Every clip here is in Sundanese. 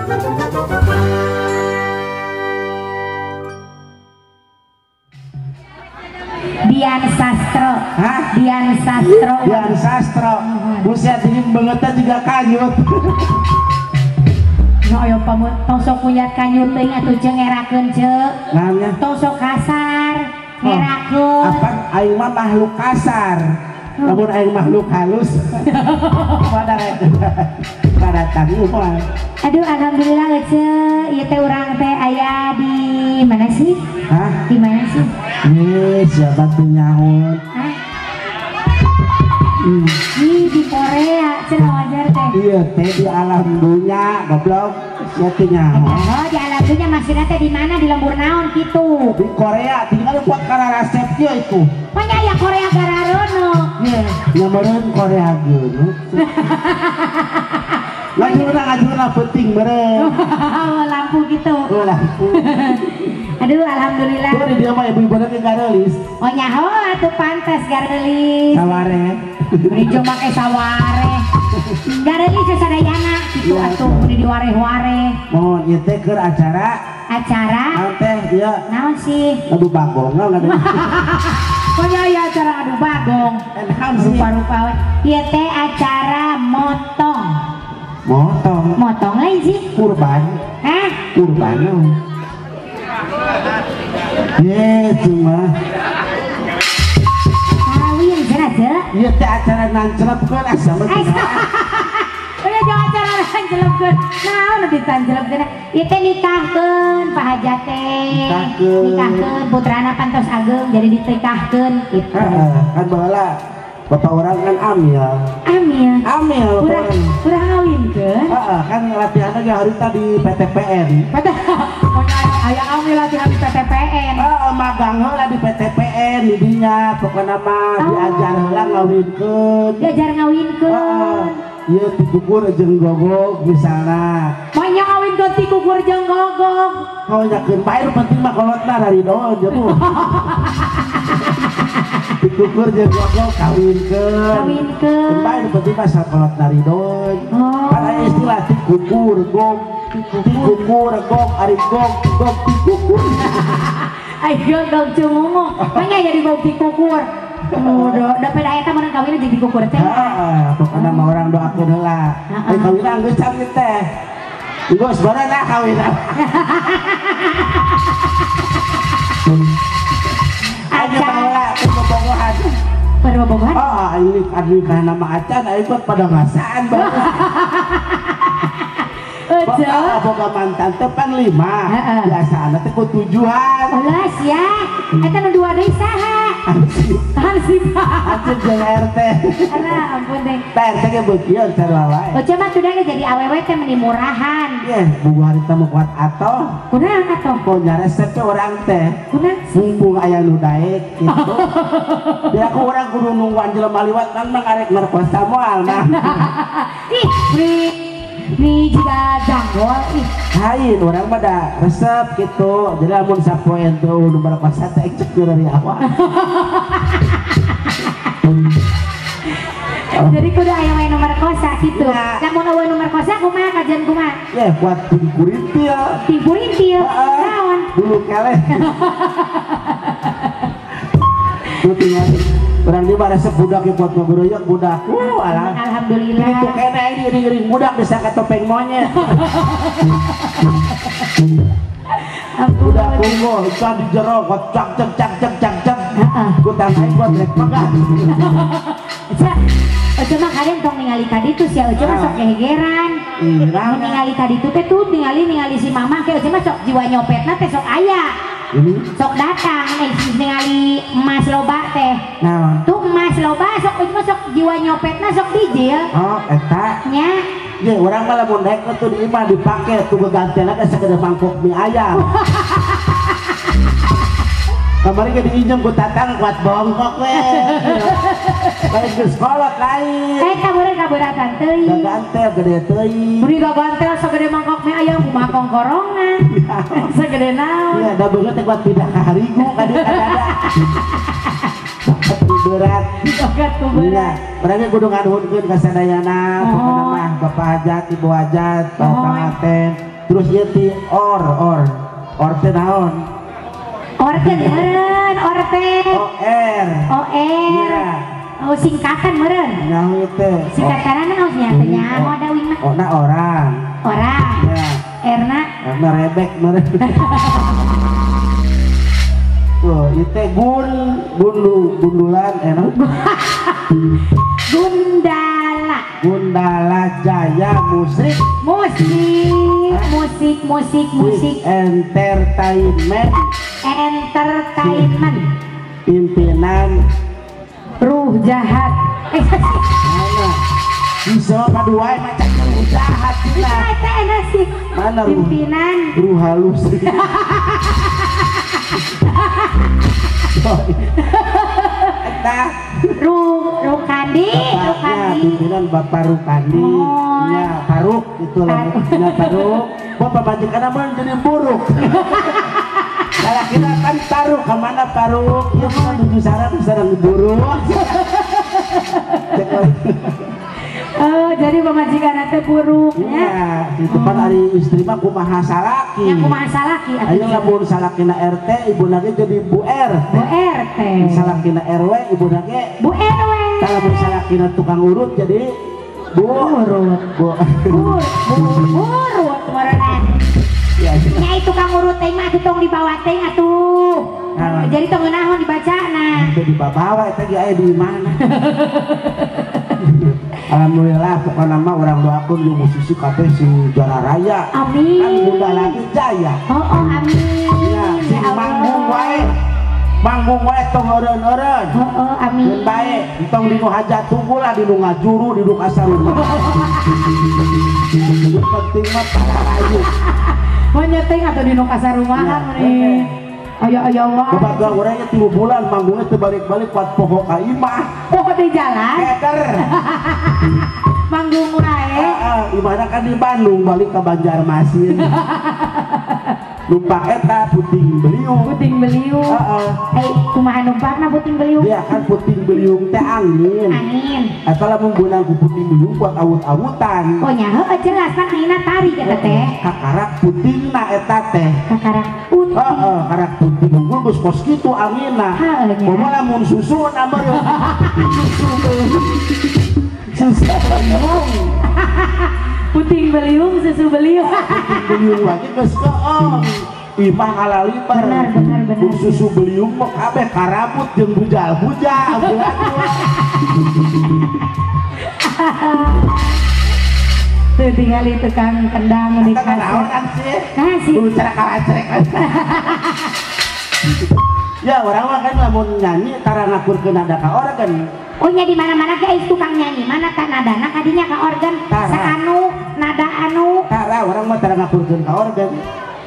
Dian Sastro. Hah? Dian Sastro. Dian Sastro. Buset dingin banget juga kanyut. No ayo pamut tong sok kuyat kanyut teuing atuh jeung ngerakeun ceuk. Naonnya? Tong sok kasar, ngerakeun. Apa aing mah makhluk kasar. Namun aing makhluk halus. Pada pada tanggung mah. Aduh alhamdulillah ece, ieu teh urang teh aya di mana sih? Hah? Di mana sih? Ih, siapa tuh nyahun? Hah? Ih, di Korea, cenah wajar teh. Iya teh di alam dunia, goblok. Sia teh nyaho. Oh, di alam dunia maksudna teh di mana? Di lembur naon kitu? Di Korea, tinggal buat kana resep ieu itu. Manya aya Korea gararono. Iya, nya meureun Korea geuneuh. Ngajurna penting meureun. Lampu gitu. Oh, lampu. Aduh, alhamdulillah. Tuh di dia mah ibu-ibu ge gareulis. Oh nyaho atuh pantes gareulis. Saware. Beri make saware. Gareulis sadayana kitu atuh di diwareh-wareh. Mohon ieu teh keur acara. Acara? Naon teh ieu? Naon sih? Adu bagong naon ada. Pokoknya ya acara adu bagong. Rupa-rupa we. Ieu teh acara motong. Motong. Motong lain sih. Kurban. Hah? Kurban. Ye, cuma kawin cenah teh. Ieu teh acara nancelapkeun asa mah. Udah jangan acara nancelapkeun. Naon nu ditancelapkeun? Ieu teh nikahkeun Pak Hajat teh. Nikahkeun putrana pantos ageng jadi ditikahkeun kitu. Heeh, kan baheula bapak orang kan amil. Amil. Amil. Urang ngawinkeun. Heeh, kan latihanna ge harita di PTPN. Aya amil latihan di PTPN. Heeh, magang heula di PTPN di dinya pokona mah diajar heula ngawinkeun. Diajar ngawinkeun. Ieu tikukur jeung gogog misalna. Manya ngawinkeun tikukur jeung gogog. Oh nyakeun bae penting mah kolotna raridoeun jeung. Tikukur jeung gogog kawinkeun. Kawinkeun. Bae penting mah sakolotna ridoeun. Kan aya istilah tikukur gog. Tikukur gog ari gog gog tikukur. Ayo gog cumungu. Manya jadi gog tikukur. Udah pada eta mun kawin jeung tikukur teh. Heeh, pokona mah urang doakeun heula. Ari kawin geus can teh. Geus barana kawin. Aja baheula bobogohan. Pada bobogohan? Oh, ini nikah nama acan aing buat pada ngasaan baheula. Boga boga mantan teh pan 5. Biasana teh ku 7-an. Ulah sia. Eta nu 2 deui saha? Hansip. Hansip jeung RT. Alah ampun deh. Tah RT ge beukieun sarua wae. Oce mah sudah ge jadi awewe teh meni murahan. Yeh, buku harita mah kuat atoh. Kunaon atoh? Kok nyaresep teh urang teh. Kunaon? Mumpung aya nu daek kitu. Biar aku urang kudu nungguan jelema liwat kan mah arek merkosa moal mah. Ih, nih juga janggol ih. Lain urang mah da resep gitu. Jadi lamun sapoe teu nu merkosa teh cek dari awal. Jadi kudu aya wae nu merkosa kitu. Lamun eueuh nu merkosa kumaha kajian kumaha? Yeh buat tingkurintil. Tingkurintil. Naon? Bulu keleh. Tuh tinggal urang di resep budak yang buat ngobrol budak. Alah. Alhamdulillah. Itu kene aing iring-iring budak bisa ka topeng monyet. Budak unggul can di jero cak cak cak cak cak cak. Ku tang aing buat rek megah. Oce mah kalian tong ningali ka ditu sia oce mah sok gehegeran. Mun ningali ka ditu teh tuh ningali si mama ke oce mah sok jiwa nyopetna teh sok aya. Sok datang ningali emas loba teh. Naon? Tuh emas loba sok oce mah sok jiwa nyopetna sok dijil. Oh, eta. Nya. Ye, urang mah lamun daek tuh di imah dipake tuh gegantian ge sagede mangkok mie ayam. Kamari ge diinjem ku tatang kuat bongkok we. Lain geus kolot lain. Eta meureun kaberatan teuing. Gagantel gede teuing. Buri gagantel sagede mangkok mie ayam kumaha kongkorongna. Sagede naon. Iya, da beungeut teh kuat pindah ka harigu ka dieu ka dada. Berat. Berat ku berat. Urang ge kudu nganuhunkeun ka sadayana, pokona mah Bapak Hajat, Ibu Hajat, Bapak Pangaten. Terus ieu ti or or. Or teh naon? Or teh meureun, or teh. O R. O R. Oh singkatan meureun. Nyaho teh. Singkatan naon nya teh nyaho da uing mah. Oh na orang. Orang. Ya. Erna. Erna rebek meureun. Oh, ieu teh gun gundu gundulan enak. Gundala. Gundala Jaya Musik. Musik, musik, musik, musik. Entertainment. Entertainment. Pimpinan Ruh Jahat. Mana? Bisa kadua macam ruh jahat cenah. Eta enak sih. Mana ruh? Pimpinan ruh halus. Eta Rukandi, Rukandi. Pimpinan Bapak Rukandi. Oh. Ya, Paruk itu lah. Ya, Paruk. Bapak majikan mah jadi buruk. Kalau kita kan Paruk, kemana Paruk? Ya menuju sarang sarang buruk. Oh, jadi pamajikan teh buruk nya. Ya, itu kan ari istri mah kumaha salaki. Ya kumaha salaki atuh. Ayo lamun salakina RT, ibuna ge jadi Bu RT. Bu RT. Salakina RW, ibuna ge Bu RW. Kalau salakina tukang urut jadi Bu urut. Bu Bu urut meureunna. Ya, nya tukang urut teh mah atuh tong dibawa teh atuh. Nah, jadi tong ngeunaheun dibacana. Teu dibawa eta ge aya di mana. Alhamdulillah pokoknya mah orang doakeun jeung musisi kabeh sing juara raya. Amin. Kan Gundala Jaya. Oh, oh amin. Ya, sing manggung wae. Manggung wae tong eureun-eureun. Oh, oh amin. Geun bae, entong di nu hajat tunggu lah di nu ngajuru di nu kasarumah. Nu penting mah pararayu. Monyet teh atuh di nu kasarumahan meni. Aya-aya wae. Babaturan urang nya 3 bulan manggungna teu balik-balik kuat poho ka imah. Poho di jalan. Keder. Manggung wae. Heeh, imahna kan di Bandung balik ke Banjarmasin. Numpak eta puting beliung. Puting beliung. Heeh. Eh, kumaha numpakna puting beliung? Iya kan puting beliung teh angin. Angin. Eta lamun beunang ku puting beliung buat awut-awutan. Oh nya heueuh jelas kan anginna tarik eta teh. Kakarak putingna eta teh. Kakarak puting. Heeh, karak puting unggul geus kos kitu anginna. Kumaha lamun susuna meureun. Susu beliung. Susu beliung. Puting beliung, susu beliung. Puting beliung lagi geus keong. Imah ngalaliper. Benar, benar, benar. Susu beliung mah kabeh karabut jeung bujal-bujal. Tuh tinggali tukang kendang di kasur. Nah sih. Dulu cara kalacrek. Ya orang mah kan lamun nyanyi tara ngakurkeun nada ka organ. Oh nya di mana-mana ge tukang nyanyi mana ka nadana kadinya ka organ. Saanu nada anu. Tara orang mah tara ngakurkeun ka organ.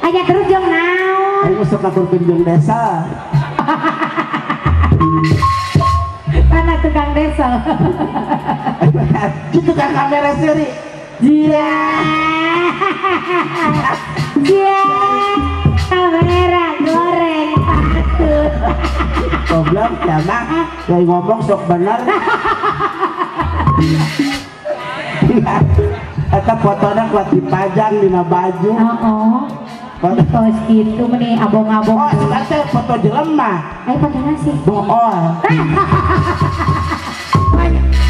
Aya terus jeung naon? Aing sok ngakurkeun jeung desa. Mana tukang desa? Itu tukang kamera seri. Jia. Jia. Kamera goreng patut. Goblok ya mah, kayak ngomong sok bener. Eta fotona kuat dipajang dina baju. Heeh. Kos gitu meni abong-abong. Oh, suka teh foto jelema. Ayo foto nasi. Bool.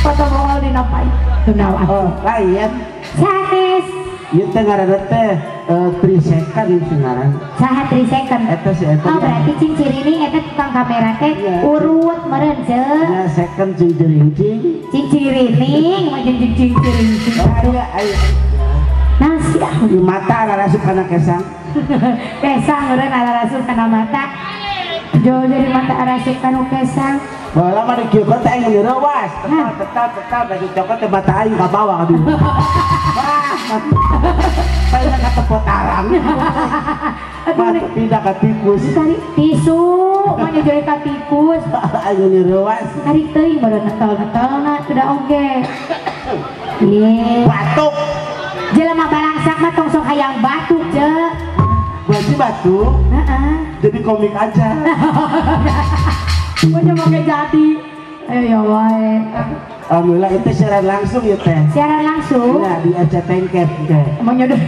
Foto bool dina pai. Tunau aku. Oh, lain. Sanes. Ieu teh ngaranna teh 3 second sih ngaran. Saha 3 second? Eta si eta. Oh, berarti cing-cirini eta tukang kamera teh urut meureun ceu. Nya second cing-cirincing. Cing-cirining mah jeung cing-cirincing. Aya aya. Nasi ah. Di mata arasup kana kesang. Kesang meureun arasup kana mata. Jauh dari mata arasup kana kesang. Baheula mah di kieu teh aing ngeurewas. Tetap tetap baju cokot teh mata aing ka bawah aduh. Wah. Saya kata potarang. Mata pindah ke tikus. Tarik tisu, mah jadi ka tikus. Aing ngeurewas. Tarik teuing baru netel-netelna sudah oge. Ye. Batuk. Jelema balangsak mah tong sok hayang batuk, ce. Berarti batuk? Heeh. Jadi komik aja. Pokoknya mau jadi. Ayo ya wae. Alhamdulillah itu siaran langsung ya teh. Siaran langsung? Iya di RCTI teh. Emang nyodor.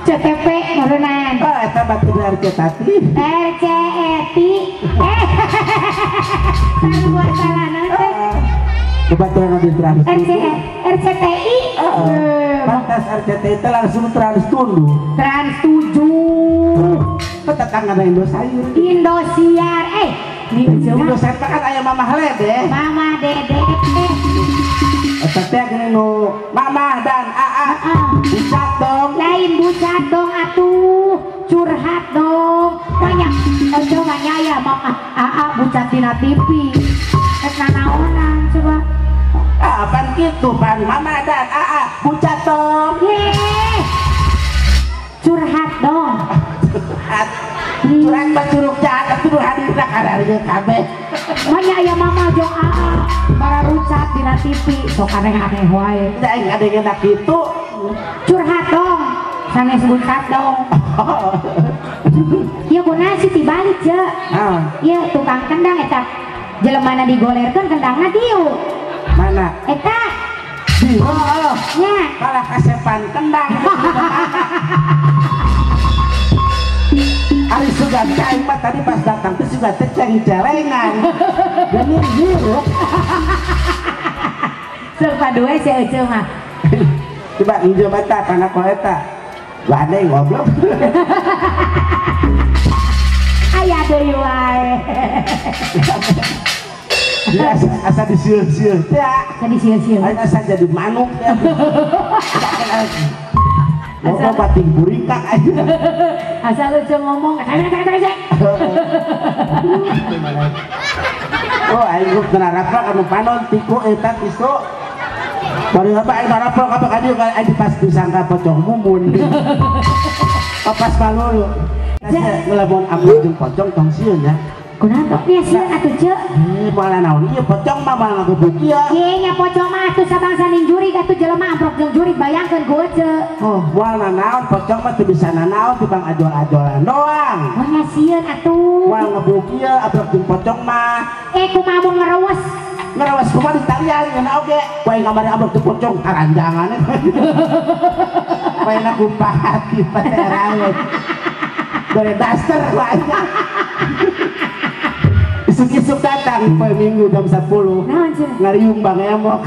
CTP meureunan. Oh, eta batur RCTI. RCTI. Salah salah naon teh? Kebaturan di Trans. RCTI. Pantas RCTI itu langsung Trans 7. Trans 7. Tetangga Indosiar. Indosiar. Indosiar kan aya Mamah Lede. Mamah Dede. Eta teh geuning nu Mamah dan AA. Bucat dong. Lain bucat dong atuh. Curhat dong. Banyak ojo mah aya Mamah AA bucat dina TV. Rek nanaonan coba. Apaan gitu pan Mama dan AA bucat dong. Ye. Curhat dong. Curhat. Curhat mah curug jahat atuh hadirna kararieu kabeh. Manya aya Mama jeung AA bararucat dina TV sok aneh-aneh wae. Da aing adengena kitu. Curhat dong. Sanes bucat dong. Ieu kunaon sih tibalik je. Ieu tukang kendang eta jelemana digolerkeun kendangna dieu. Mana? Eta. Oh, nya. Kalah kasepan kendang. Ari sugan aing mah tadi pas datang teh sugan teh ceng-celengan. Geuning hirup. Sok paduwe si Ece mah. Coba injo mata kana ko eta. Gandeng goblok. Aya deui wae. Dia asa disieu-sieu teh. Asa disieu-sieu. Asa jadi manuk ya. Ngomong bating buringkak aja. Asal lucu ngomong. Oh, aing geus narapal kanu panon tiku eta tisu. Bari apa aing narapal ka ka dieu aing pas disangka pocong mumun. Pas malulu. Ngelamun aku jeung pocong tong sieun nya. Kunaon tok nya sieun atuh ce? Moal naon ieu pocong mah moal ngagebuk ieu. Ye nya pocong mah atuh sabangsa ning jurig atuh jelema amprok jeung jurig bayangkeun ku ece. Oh, moal nanaon pocong mah teu bisa nanaon tibang ajol-ajolan doang. Oh nya sieun atuh. Moal ngebuk ieu amprok jeung pocong mah. Kumaha mun ngerewes? Ngerewes kumaha di talian ngeuna oge. Poe kamari amprok jeung pocong karanjangan. Poe na kumpahat di pateraeun. Bere daster wae. Isuk-isuk datang poe Minggu jam 10. Ngariung Bang Emok.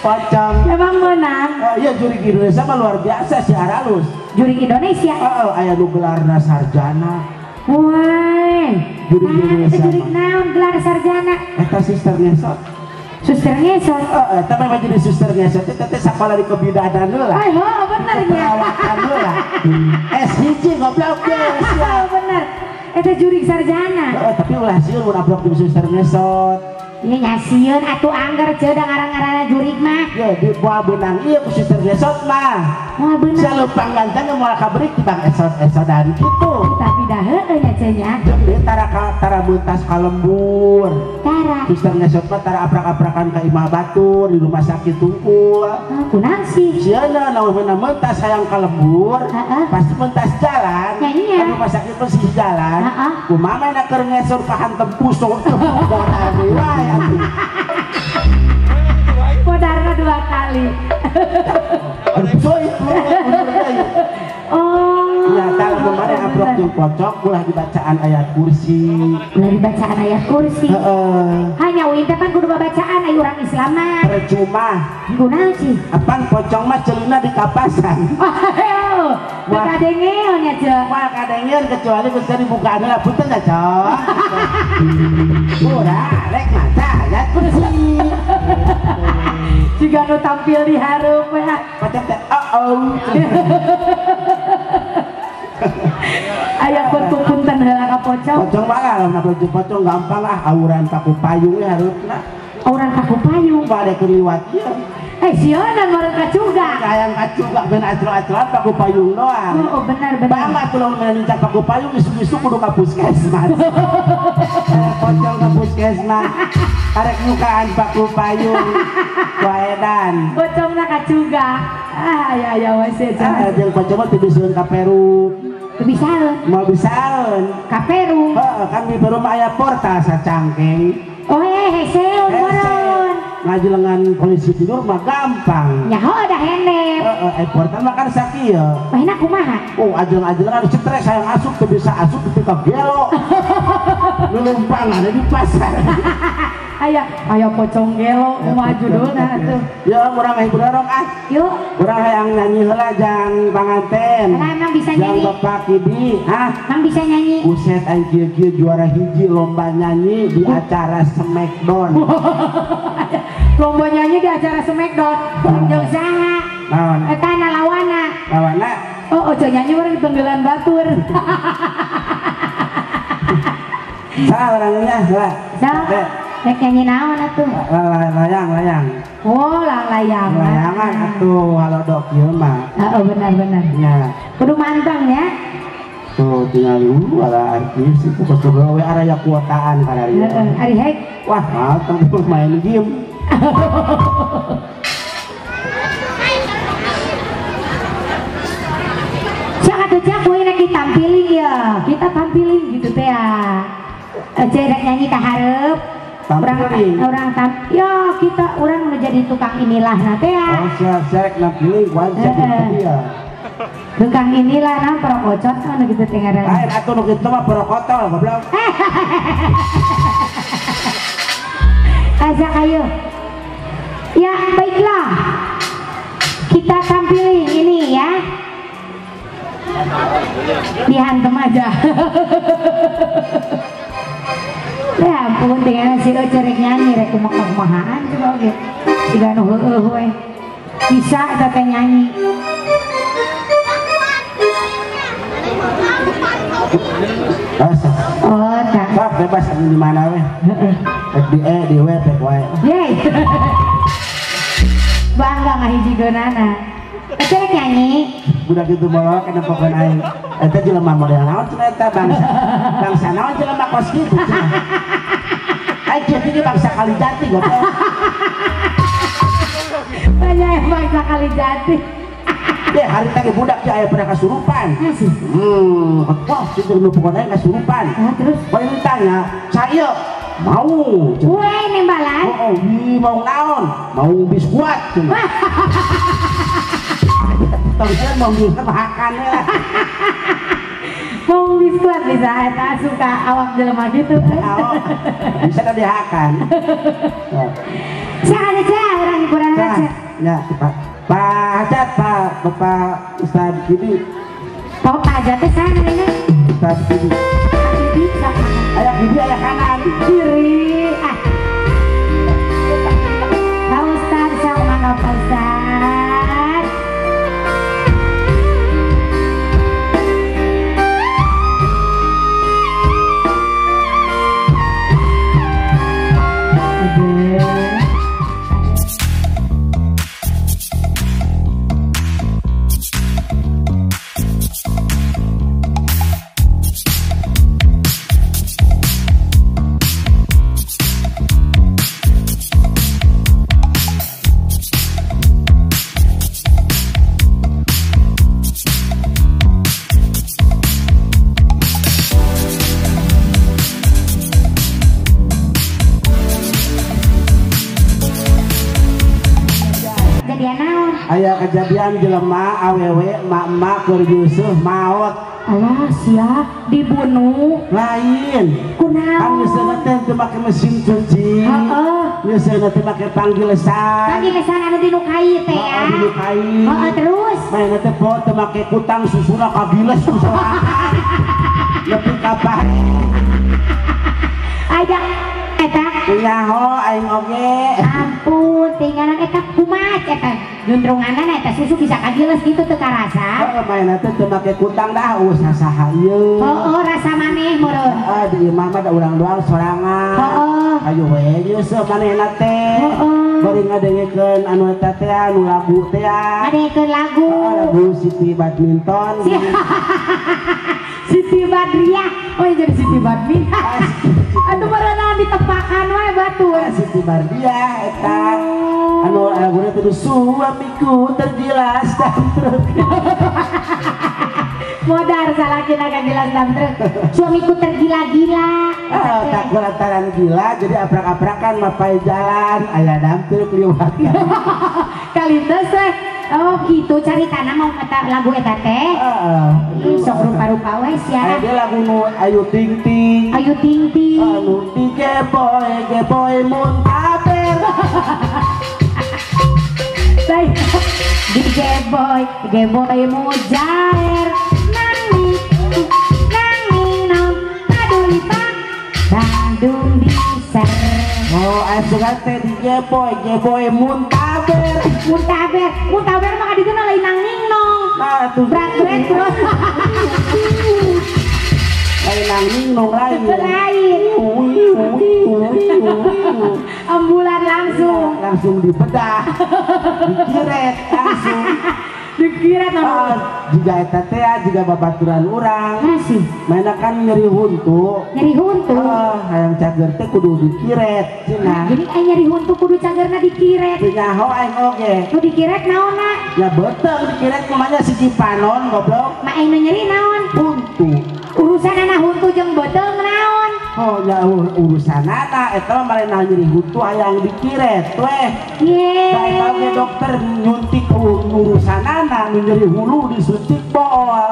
Pocong. Emang menang. Oh iya jurig Indonesia mah luar biasa si Aralus. Jurig Indonesia. Oh, aya nu gelarna sarjana. Woi. Jurig Indonesia. Jurig naon gelar sarjana? Eta suster ngesot. Suster ngesot. Heeh, eta mah jadi suster ngesot teh teh sakola di kebidanan heula. Oh, bener nya. Perawatan heula. S1 goblok ge. Bener. Eta jurig sarjana. Oh, tapi ulah sieun mun ablok jeung suster ngesot. Ieu nya sieun atuh angger ce da ngaran-ngaranna jurig mah. Ye di moal beunang ieu ku suster ngesot mah. Moal beunang. Salupang ganteng moal kaberik tibang esot-esodan kitu. Tapi dah heueuh nya ce nya. Jeung deui tara tara buntas ka lembur. Tara. Suster ngesot mah tara aprak-aprakan ka imah batur di rumah sakit tungkul. Kunaon sih? Sieuna lamun mentas hayang ka lembur, pasti mentas jalan. Iya. Ka rumah sakit pasti jalan. Kumaha mah keur ngesot ka hantem puso teh wae. Podarna 2 kali. Oh. Ya, kalau kemarin amprok jeung pocong ulah dibacaan ayat kursi. Ulah dibacaan ayat kursi. Heeh. Hanya uing teh pan kudu babacaan aya urang Islam mah. Percuma. Kunaon sih? Apaan pocong mah ceulina di kapasan. Teu kadengeun nya ce. Wah, kadengeun kecuali bisa dibukaan lah punten dah, Cok. Udah, rek maca ayat kursi. Jika nu tampil di hareup we. Pocong teh oh. Aya punten heula ka pocong. Pocong mah lah, lamun pocong gampang ah auran paku payung we hareupna. Auran paku payung bade keur liwat ieu. Sieun meureun kacuga. Hayang kacuga ben acro-acroan paku payung doang. Oh, benar benar. Bangga tuh lamun lincak paku payung isuk-isuk kudu ka puskesmas. Pocong ka puskesmas. Arek mukaan paku payung. Waedan. Pocongna kacuga. Ah, aya aya wae sih. Ah, jeung pocong mah teu bisaeun ka Peru. Teu bisaeun. Moal bisaeun. Ka Peru. Heeh, kan di Peru mah aya portal sacangkeng. Oh, heseun meureun. Ngajelengan polisi tidur mah gampang. Nyaho dah henep. Heeh, portal mah kan sakieu. Mahina kumaha? Oh, ajeleng-ajelengan stres hayang asup teu bisa asup teu ka gelo. Lulumpang ada di pasar. Aya, aya pocong gelo kumaha judulna atuh. Ya, urang hibur rok ah. Yuk. Urang hayang nyanyi heula jang panganten. Lah emang bisa nyanyi. Jang Bapak Kidi, hah? Emang bisa nyanyi. Buset aing kieu-kieu juara hiji lomba nyanyi di acara Smackdown. Lomba nyanyi di acara Smackdown. Jeung saha? Naon? Eta na lawana. Lawana? Oh, ojo nyanyi urang ditenggelan batur. Saha orangnya? Saha. Saha. Rek nyanyi naon atuh? Layang-layang. Oh, layang. Layangan atuh halodo kieu mah. Heeh, benar-benar. Nya. Kudu manteng ya. Tuh tinggal ala artis itu kos gawe araya kuotaan kararieu. Heeh, ari hek. Wah, manteng main game. Cak atuh cak we rek ditampilin ya. Kita tampilin gitu teh ya. Rek nyanyi ka hareup. Orang tam ya kita orang menjadi tukang inilah nanti ya. Oh siap siap nampilin wajah ya. Tukang inilah nah perokocot anu gitu teh ngaran. Lain atuh nu kitu mah perokotol goblok. Ajak ayo. Ya baiklah. Kita tampilin ini ya. Dihantem aja. Ya ampun dengan si Oce rek nyanyi rek kumaha-kumahaan coba oge. Siga nu heueuh we. Bisa eta teh nyanyi. Oh, tak. Sok bebas di mana we. Heeh. Rek di E di W teh wae. Yeay. Bangga ngahijikeunana. Oce rek nyanyi. Budak itu bawa kena pokon aing. Eta jelema model naon cenah eta bangsa. Bangsa naon jelema kos kitu cenah. Aing kieu bangsa Kalijati goblok. Banyak bangsa Kalijati. Deh hari tadi budak ge aya pernah kasurupan. Wah situ nu pokon aing kasurupan. Terus bae ditanya, "Saya mau." We nembalan. Oh, mau naon? Mau biskuat cenah. Tong mau biskuat makan ya. Mau biskuat bisa eta suka awak jelema gitu. Bisa kan dihakan. Saha aja urang hiburan aja. Ya, Pak. Pak Hajat, Pak Bapak Ustaz Kidi. Pak Hajat teh saha namanya? Ustaz Kidi. Kidi siapa? Aya kiri aya kanan. Kiri. Ah. Pak Ustaz sama Pak Ustaz. Aya kejadian jelema awewe mak-mak keur Yusuf maot. Alah sia dibunuh. Lain. Kunaon? Kan nyeuseuhna teh teu make mesin cuci. Heeh. Nyeuseuhna teh make panggilesan. Panggilesan anu dinu kai teh ya. Heeh, dinu kai. Heeh, terus. Manehna teh poho teu make kutang susuna kagiles ku sorangan. Nepi ka bae. Aya eta nyaho aing oge. Ampun, tinggalan eta kumaha eta. Jundrunganana eta susu bisa kagiles gitu teu karasa. Heeh, manehna teh teu make kutang dah eueuh saha ieu. Heeh, rasa maneh meureun. Heeh, di imah mah da urang doang sorangan. Heeh. Ayo we Yusuf manehna teh. Heeh. Bari ngadengekeun anu eta teh anu lagu teh. Ngadengekeun lagu. Heeh, lagu Siti Badminton. Siti Badriah. Oh, jadi Siti Badminton. Atuh meureun ditepakan we batur. Siti Bardiah eta. Anu laguna teh suamiku tergilas dan truk. Modar salakina kagilas dam truk. Suamiku tergila-gila. Tak lantaran gila jadi aprak-aprakan mapai jalan aya dampil kliwat. Kalintes teh. Oh gitu cari tanah mau kata lagu eta teh. Heeh. Sok rupa-rupa we sia. Aya lagu nu Ayu Ting Ting. Ayu Ting Ting. Anu digeboy geboy muntaber. Baik. Digeboy geboy mujair. Nani nani non paduli pak Bandung bisa. Oh, asuran teh digeboy geboy muntaber. Muntaber, muntaber mah kaditu na lain nang nong. Nah, tuh berat terus. Lain nang nong lain. Lain. Ambulan langsung. Langsung dibedah. Dikiret langsung. Dikiret langsung. Juga eta teh juga babaturan urang. Masih. Mainna kan nyeri huntu. Nyeri huntu. Hayang cager teh kudu dikiret cenah. Jadi aya nyeri huntu kudu cagerna dikiret. Teu nyaho aing oge. Nu dikiret naonna? Ya beuteung dikiret kumanya siji panon goblok. Ma aing nu nyeri naon? Huntu. Urusanana huntu jeung beuteung naon? Oh ya urusanana eta mah marenah nyeri huntu hayang dikiret weh. Ye. Da eta ge dokter nyuntik urusanana nu nyeri hulu disuntik bool.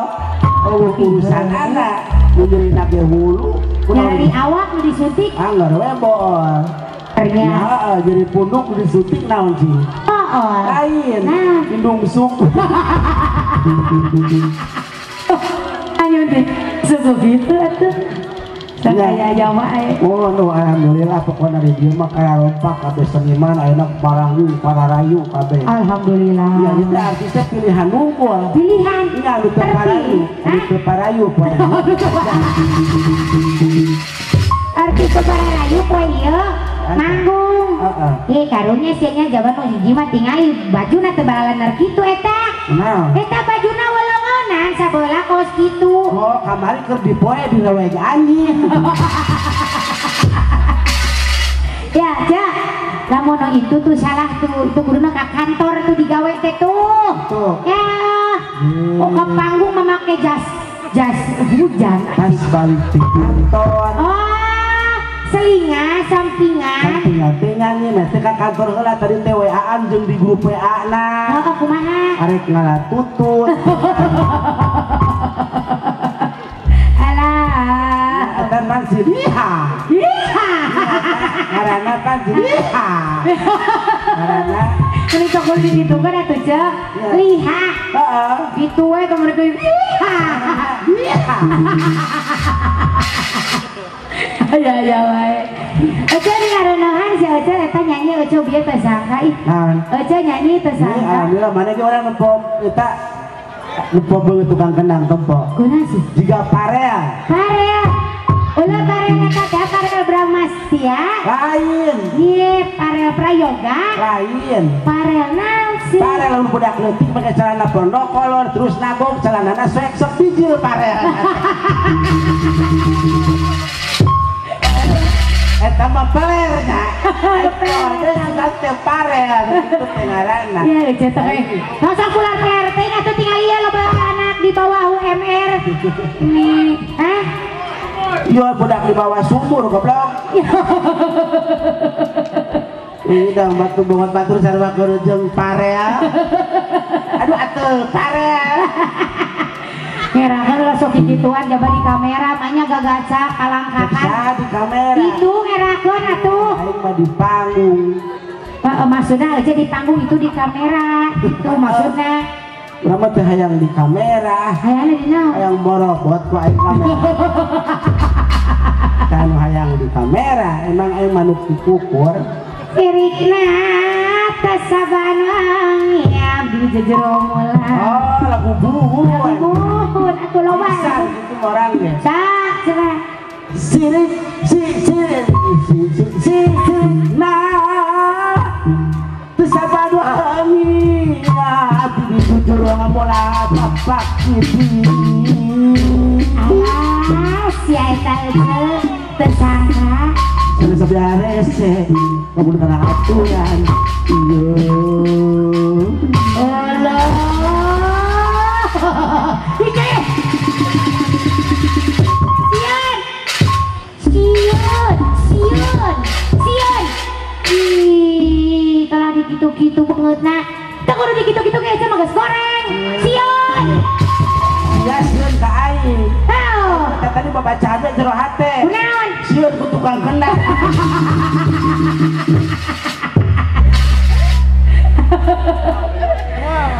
Oh urusanana nu nyeri nage hulu. Nyeri awak nu disuntik? Anggar we bool. Ternyata. Ya, jadi punduk disuntik naon sih? Bool. Lain. Nah. Indung suku. Ayo deh, suku gitu atuh. Saya Jawa eh. Oh, no, alhamdulillah pokoknya di dieu mah kaya rompak kabeh seniman ayeuna parangyu, pararayu kabeh. Alhamdulillah. Ya itu artisnya pilihan unggul. Pilihan. Iya, nu teu parayu, nu teu parayu poe. Artis teu parayu poe ieu manggung. Heeh. Ye karunya sia nya jaban nu hiji mah tingali bajuna teu balanar kitu eta. Naon? Eta bajuna welengonan sabeula kos kitu. Oh, kamari keur dipoe direweg anjing. Ya, ya. Lamun itu tuh salah tuh, itu kuduna ka kantor tuh digawe teh tuh. Tuh. Ya. Oh, ke panggung memakai jas jas hujan. Pas balik di kantor. Oh, selinga sampingan. Sampingan teh nyanyi mah teh ka kantor heula tadi teh WA-an jeung di grup WA-na. Oh, kumaha? Arek ngalatutut. Alah. Eta pan si Liha. Liha. Ngaranna pan si Liha. Ngaranna ini sok kudu digitukeun atuh Ceu. Liha. Heeh. Kitu we kamari teh Liha. Liha. Ya ya wae. Ece ngaronohan si Ece eta nyanyi Ece bieu teu sangka ih. Naon? Ece nyanyi teu sangka. Alhamdulillah mana ge urang nempo eta nempo beungeut tukang kendang tempo. Kunaon sih? Jiga parel. Parel. Ulah parel eta teh parel Bramastia. Lain. Ieu parel Prayoga. Lain. Parel naon sih? Parel lamun budak leutik make celana pondok kolor terus nagog celanana soek sok bijil parel. Eta mah pelerna. Eta teh parel kitu teh ngaranna. Ya Ece teh. Tong sok ulah peler teh atuh tingali ieu loba anak di bawah UMR. Nih, hah? Yo budak di bawah sumur goblok. Ih dang batu banget batur sarua keur jeung parel. Aduh atuh parel. Ngerakeun lah sok kikituan jaba di kamera manya gagaca kalangkakan. Bisa di kamera. Itu ngerakeun atuh. Aing mah di panggung. Maksudna aja di panggung itu di kamera. Itu maksudna. Urang mah teh hayang di kamera. Hayangna di naon? Hayang borobot ku aing kamera. Kan hayang di kamera, emang aing manuk dikukur. Sirikna tasaban wangi abdi jejero mula. Oh, lagu buhun. Lagu buhun atuh loba. Pisan gitu orang ge. Sak cenah. Sirik si sirik si si sirik na tasaban wangi abdi jejero mula bapak kipi. Alah, sia eta eueuh tersangka. Sanes rese lamun kana aturan. Iya. Allah. Ike. Sian. Sian. dikitu-kitu beungeutna. Teu kudu dikitu-kitu ge mah geus goreng. Sieun. Ya sieun ka aing. Heuh. Tadi babacaanna jero hate. Kunaon? Sieun ku tukang kendang.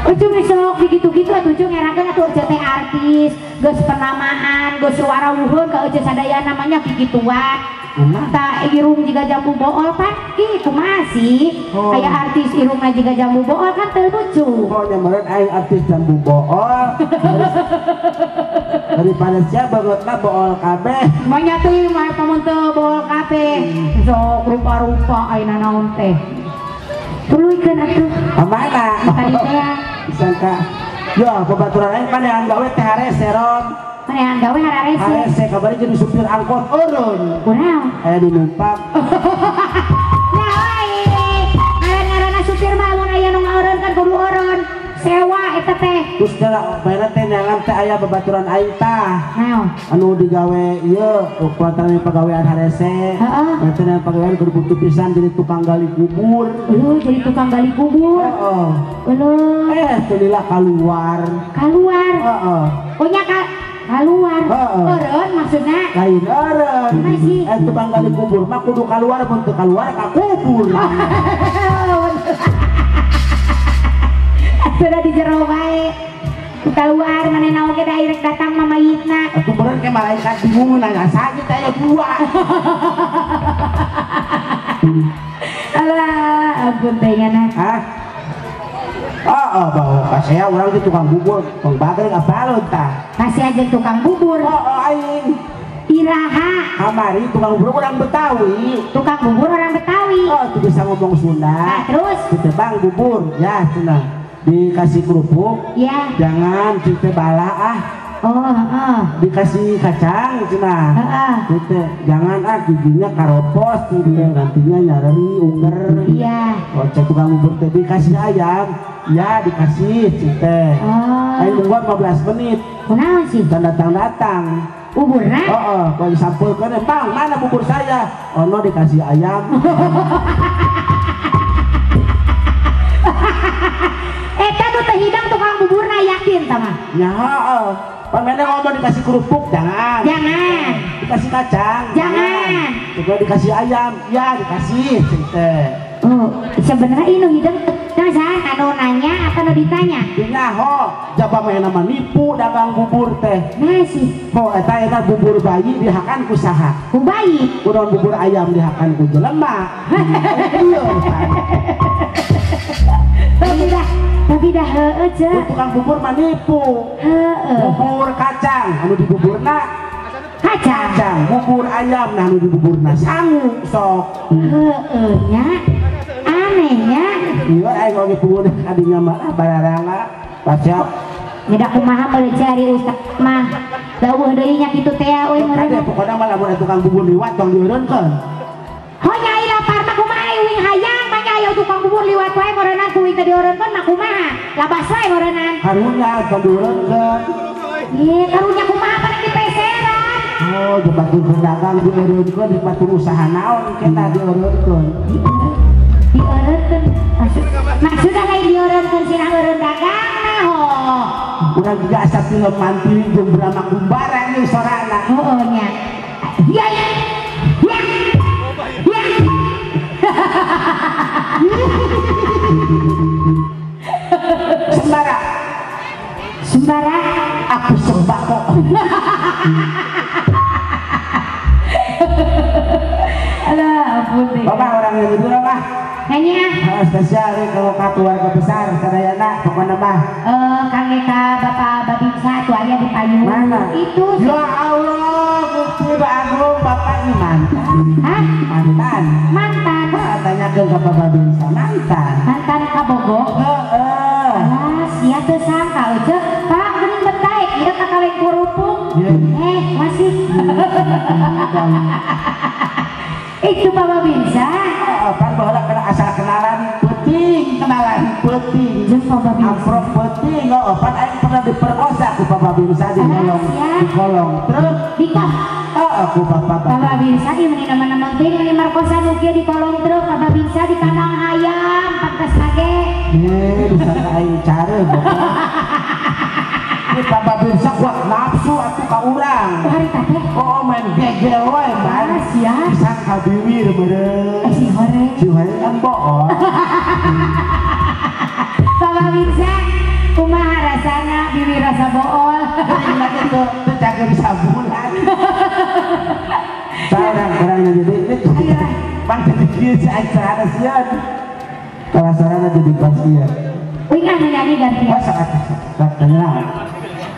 Ujung sok dikitu-kitu atuh ujung ngerakeun atuh euceu teh artis, geus penamaan, geus warawuheun ka euceu sadaya namanya kikituan. Tah irung jiga jambu bool pan kitu masih. Aya artis irungna jiga jambu bool kan teu lucu. Pokoknya meureun aing artis jambu bool. Daripada sia beungeutna bool kabeh. Manya teuing mah pamun teu bool kabeh. Sok rupa-rupa ayeuna naon teh. Tuluykeun atuh. Ka mana? Tadi teh sangka. Yo, babaturan aing panehan gawe teh harese ron. Panehan gawe hararese. Harese kabari jadi supir angkot eureun. Kunaon? Aya nu numpak. Nah, wae. Ngaran-ngaranna supir mah mun aya nu ngaeureun kan kudu eureun. Sewa eta teh. Terus da bae teh neangan teh aya babaturan aing tah. Naon? Anu digawe ieu kulantaran pagawean harese. Heeh. Eta neangan pagawean kudu butuh pisan jadi tukang gali kubur. Jadi tukang gali kubur. Heeh. Eueuh. Teu lila kaluar. Kaluar. Heeh. Oh nya kaluar. Eureun maksudna? Lain eureun. Tukang gali kubur mah kudu kaluar mun teu kaluar ka kubur. Sudah di jero wae. Keluar manehna oge da irek datang mah mayitna. Atuh beureun ke malaikat bingung nanya saja teh aya dua. Alah, ampun teh nya. Hah? Oh, bawa kasih urang di tukang bubur, tukang bagrek apalun tah. Kasih aja tukang bubur. Oh, aing. Iraha. Kamari tukang bubur orang Betawi. Tukang bubur orang Betawi. Oh, itu bisa ngomong Sunda. Nah, terus ditebang bubur, ya cenah. Dikasih kerupuk, ya. Jangan cite bala ah. Oh, Dikasih kacang cenah. Cite, jangan ah giginya karopos cite, nantinya nyareri unger. Iya. Oh, cek tukang bubur teh dikasih ayam, ya dikasih cite. Oh. Ayo nungguan 15 menit. Kunaon sih? Dan datang-datang. Buburna? Oh, kalau disampulkan, bang, mana bubur saya? Oh, no, dikasih ayam. Eta tuh teh hidang tukang buburna yakin sama? Ya, heeh. Pamene ngomong dikasih kerupuk jangan. Jangan. Dikasih kacang. Jangan. Juga dikasih ayam, ya dikasih teh. Oh, sebenarnya ini hidang teh saha anu nanya apa nu ditanya? Dinyaho, jaba mah nama nipu dagang bubur teh. Nah sih. Oh, eta eta bubur bayi dihakan ku saha? Ku bayi. Kunaon bubur ayam dihakan ku jelema. Iya. Tapi dah heueuh ce. Tukang bubur mah nipu. Heueuh. Bubur kacang anu dibuburna kacang. Kacang, bubur ayam nah anu dibuburna sangu sok. Heueuh nya. Aneh nya. Ieu aing oge bubur kadinya mah bararanga. Pasya. Nyedak kumaha meuli cari ustaz mah. Dawuh deui nya kitu teh euy meureun. Kade pokona mah lamun tukang bubur liwat tong dieureunkeun. Ho nyai lapar mah kumaha uing hayang mah aya tukang bubur liwat wae meureunnan ku uing teh dieureunkeun mah kumaha? Labas wae meureunnan. Karunya tong dieureunkeun. Ih, karunya kumaha pan dipeseran. Oh, batur pedagang dieureunkeun di batur usaha naon kita dieureunkeun. Dieureunkeun. Maksudna lain dieureunkeun sirah eureun dagangna ho. Urang juga asa film mantili jeung Brahma Kumbara ieu sorana. Heueuh nya. Ya ya. Ya. Ya. Sembara. Sembara aku sembako. Alah, ampun deh. Bapak orang yang itu lah. Nyanyi ah. Spesial nih kalau ka keluarga besar sadayana pokokna mah. Kang Eka Bapak Babinsa tuh aya di payung. Mana? Itu. Ya Allah, Gusti Agung Bapak ini mantan. Hah? Mantan. Mantan. Hah, tanyakeun ka Bapak Babinsa, mantan. Mantan ka Bogor. Heeh. Alah, sia teu sangka euceuh. Pak geuning betaek ieu ka kaweng kerupuk. Masih. Itu Bapak Babinsa. Pan baheula kana asal kenalan peuting, Jeung Bapak Babinsa. Amprok peuting, oh pan aing pernah diperkosa ku Bapak Babinsa di kolong, di kolong truk. Di kos. Heeh, ku Bapak Babinsa ieu meni nama-nama teuing meni markosa nu kieu di kolong truk, Bapak Babinsa di kandang hayam, pantes lagi. ge. Bisa aing care Ini Pak Babinsa kuat nafsu atuh ka urang. Harita teh. Oh main gegel wae man. Sia. Sangka biwir meureun. Si hore. Si hore kan bohong. Pak Babinsa kumaha rasana biwir rasa bool. Lagi teu cager sabulan. Sarang urang jadi bang jadi kieu si aing sarana sieun. Kalau sarana jadi pasien. Uing anu nyanyi gantian. Oh sok atuh. Sok nyanyi.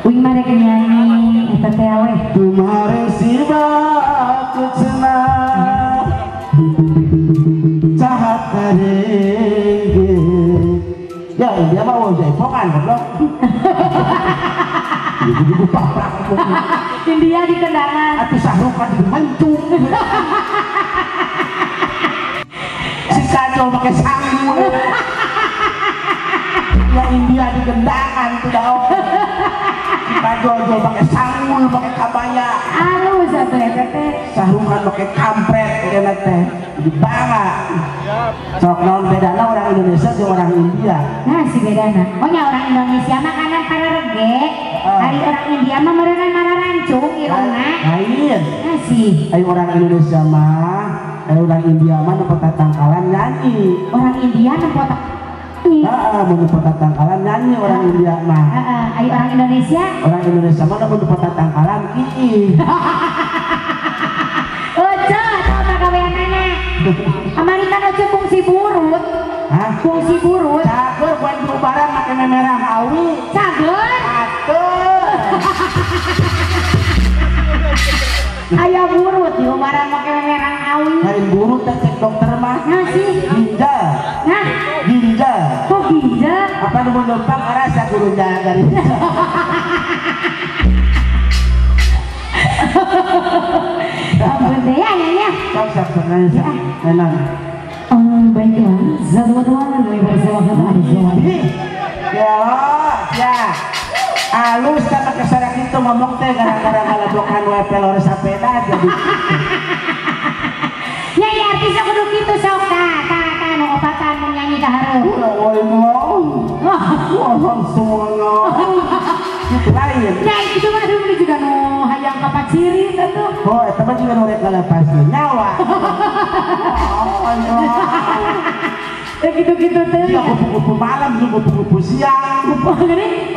Uing mah rek nyanyi eta teh we. Tumhare siwa kuch na chahat karenge. Ya dia mah wajah ipokan goblok. Ibu-ibu paprak. India di kendangan. Atuh sahrukan dimencung. Si kacau pakai sangu. Ya India di gendangan tuh dah. Si kacau pakai sanggul, pakai kabaya. Alus atuh eta teh. Sahrukan pakai kampret eta teh. Jadi bangga. Sok naon bedana orang Indonesia jeung orang India? Nah, si bedana. Oh nya orang Indonesia makanan para rege. Hari orang India mah meureunnan mararancung irungna. Lain. Nah sih. Ai orang Indonesia mah, ai orang India mah nempo tatangkalan nyanyi. Orang India nempo heeh, mun nempo tatangkalan nyanyi orang India mah. Heeh, ai orang Indonesia? Orang Indonesia mah nempo tatangkalan kiih. Ojo, tau pagaweanana. Amari kan ojo fungsi burut. Hah? Fungsi burut. Cager poe diubaran make memerah awi. Cager? Atuh. Aya burut diubaran make memerah awi. Lain burut teh cek dokter mah. Nah sih. Ginjal. Nah, ginjal. Kok ginjal? Apa nu lempang rasa guru jalan dari. Ampun deh ya ya. Sok sok sok nanya. Baiklah, satu dua kami persilakan ada. Ya, ya. Alus sama kesarak itu ngomong teh gara-gara ngalebokan we pelor sapeda jadi. Ya ya artis kudu kitu sok tah tah tah nu opatan mun nyanyi ka hareup. Woi mau. Wah langsung. Itu lain. Ya itu mah dulu juga nu hayang ka paciri atuh. Oh, eta mah juga nu rek ngalepaskeun nyawa. Oh, ya gitu-gitu teh. Ya kupu-kupu malam, kupu-kupu siang. Kupu gini?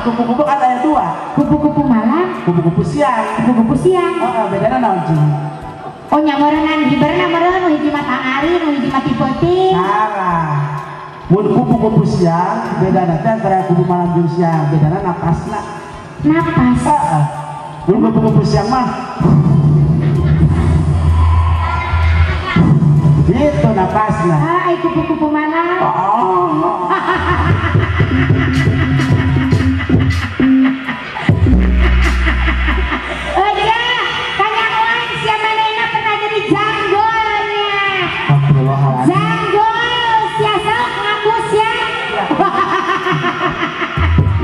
Kupu-kupu kan ada dua. Kupu-kupu malam, kupu-kupu siang. Kupu-kupu siang. Heeh, bedana naon cing? Oh nya meureunnan hiberna meureun nu hiji mah tangari, nu hiji mah ti peuting. Salah. Mun kupu-kupu siang bedana teh antara kupu malam jeung siang, bedana napasna. Napas. Heeh. Mun kupu-kupu siang mah itu napasna. Ah, ai kupu-kupu malam. Oh. Oja, kanyahoan sia manehna pernah jadi janggolnya. Janggol sia sok ngaku sia.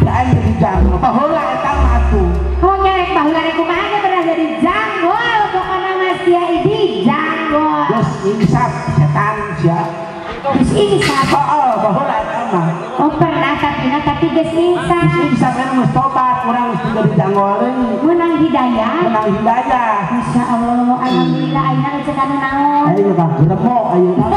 Lain jadi janggol, baheula eta mah atuh. Oh nyarek baheula rek kumaha ge pernah jadi janggol, pokona mah sia idi janggol. Geus insaf setan sia. Geus insaf. Heeh, baheula eta mah. Oh pernah tapi geus insaf. Geus insaf kan geus tobat, urang geus jadi janggol deui. Menang hidayah. Menang hidayah. Masya Allah, alhamdulillah ayeuna geus anu naon. Ayeuna mah geremo ayeuna.